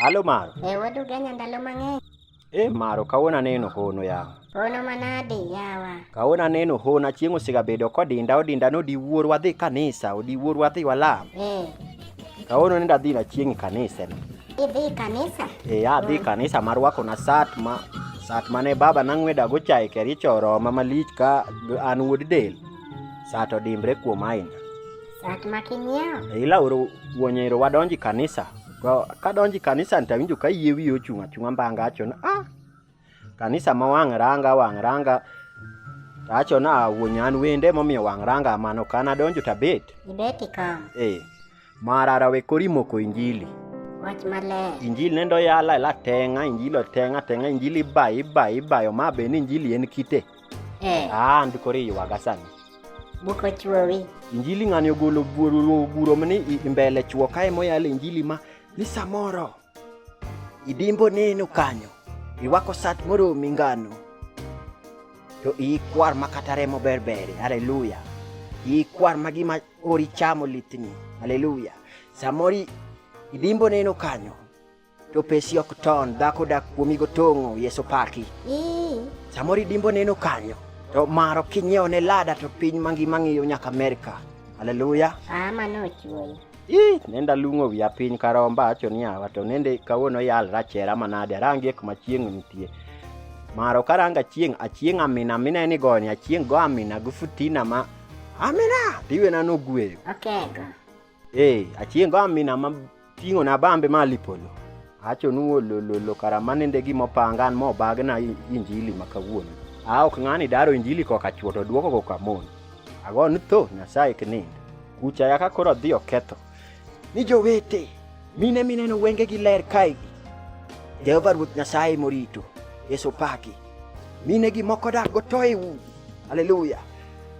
Halo Maro. E wuod Ugenya ndalo mang'eny. E Maro kawuono aneno hono yawa. Hono manade yawa. Kawuono aneno hono achieng' osegabedo kodinda odinda nodiwuor wadhi kanisa odiwuor wadhi walam. Eh. Kawuono nende adhi achieng' e kanisa ni. Idhi kanisa? E adhi kanisa marwako na sat ma sat mane baba nang'weda go chae Kericho oroma malich ka an wuod del. Sat odimbre kuom aina. Sat ma kinyiewo? E ilawro wuonyero wadonji kanisa. Kadonji kanisa to awinjo ka yie wiya ochung' achung'a mbanga acho ni ah kanisa ma wang' ranga wang' ranga to acho ni ah wuon an wende momiyo wang' ranga mano kan adonjo to abet. Ibet ikom. Eh. Marara we koro imoko injili. Wach maler. Injili nendo yala ela teng'a injili oteng'a teng'a injili ibayo ibayo ibayo ma be ni injili en kite. Eh. Ah and koro iywaga sani. Buk ochuowi. Injili ng'ani ogolo buro buro mni mbele chuo kae moyalo injili ma ni samoro idimbo neno kanyo iwako sat moromi ngano to iyi kwar ma kata remo berbere haleluya iyi kwar ma gima ori chamo litni haleluya samoro idimbo neno kanyo to pesi ok ton dhako dak kuomi gotong'o yeso paki samoro idimbo neno kanyo to maro kinyiewo ne lada to piny mangima ng'iyo nyaka Amerika haleluya Ah, mano ochuoyi. Ii, nenda lung'o wiya piny karomba acho ni awa to nende kawuono yal rachera manade arangie kuma chieng' nitie maro karanga chieng' achieng' amina amina en igoni achieng' go amina gi futina ma amina tiwena nogweyo Okego. Eh, achieng' go amina ma ting'o na bambe ma lipolo. Acho nu olololo kara manende gima opanga an mobagna injili ma kawuono. A ok ng'ani daro injili koka chuo to duoko koka mon. Ago ni tho Nyasaye kinind. Kucha yaka koro odhi oketho. Ni jowete, mine mineno wengegi ler kaegi. Jehova Ruoth Nyasaye morito. Yesu paki. Mine gi moko dak go to e udi. Haleluya.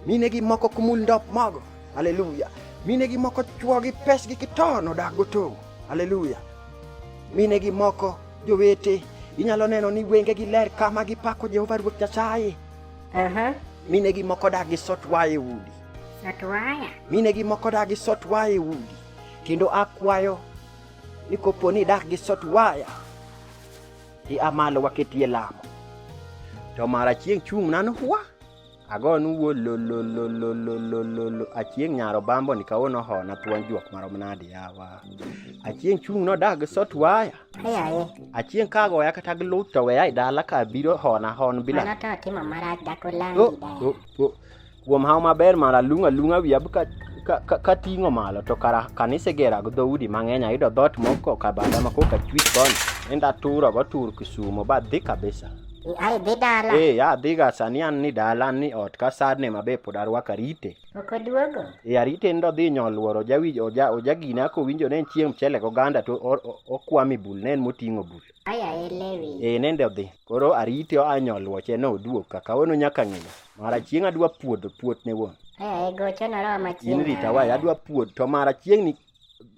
Mine gi moko kumul ndop mogo. Haleluya. Mine gi moko chuo gi pesgi kiton odak go tong'. Haleluya. Mine gi moko jowete inyalo neno ni wengegi ler kama gipako Jehova Ruoth Nyasaye. Aha. Mine gi moko dak gi sot waya e udi. Sot waya. Mine gi moko dak gi sot waya e udi. Kendo akwayo ni kopo ni idak gi sot waya, ti a malo waketie lamo. To mara chieng' chung' nano hwa. Agonu wuo lo lo lo lo lo lo lo lo achieng' nyaro bambo ni kawuono hona thuon juok marom nade yawa. Achieng' chung' nodak gi sot waya. Ayaye. Achieng' ka goya kata gi luth to weya e dala ka biro hona hon bila. Mano to otimo marach dak Oh, olandi daya. oh, oh. Kuom hawo maber mara lung'a lung'a wiya ka, ka, ka, ka ting'o malo to kara kanisa igera gi dhoudi mang'eny ayudo dhoot moko kabada ma koka chwich koni enda turo go tur Kisumo ba dhi kabisa. Ai dhi dala. Eh, adhiga sani an ni dala an ni ot ka sadne mabe pod arwako arite. Pok oduogo. E arite ndo dhi nyoluoro jawij oja ojagina kowinjo ne en chieng' mchele goganda to okwamo e bul ne en moting'o bul. Aya e lewi. E nende odhi. Koro arite oa nyoluoche no oduog ka kawuono nyaka ng'eyo. Mara chieng' adwa puodho puot ne wuon. Aya e gocho noroma chieng'. In rita waya adwa puodho to mara chieng' ni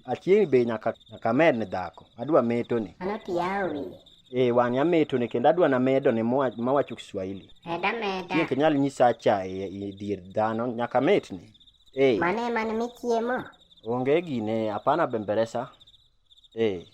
achieng' ni be nyaka nyaka med ne dhako. Adwa meto ni. Mano tiyawo wiye. E wang'e ameto ne kendo adwa namedo ne mawacho Kiswahili. Meda meda. Chieng' ok inyal nyisa cha e dier dhano nyaka metni. Eh. Mano ema ne michiemo. Onge gine hapana bembeleza. Eh.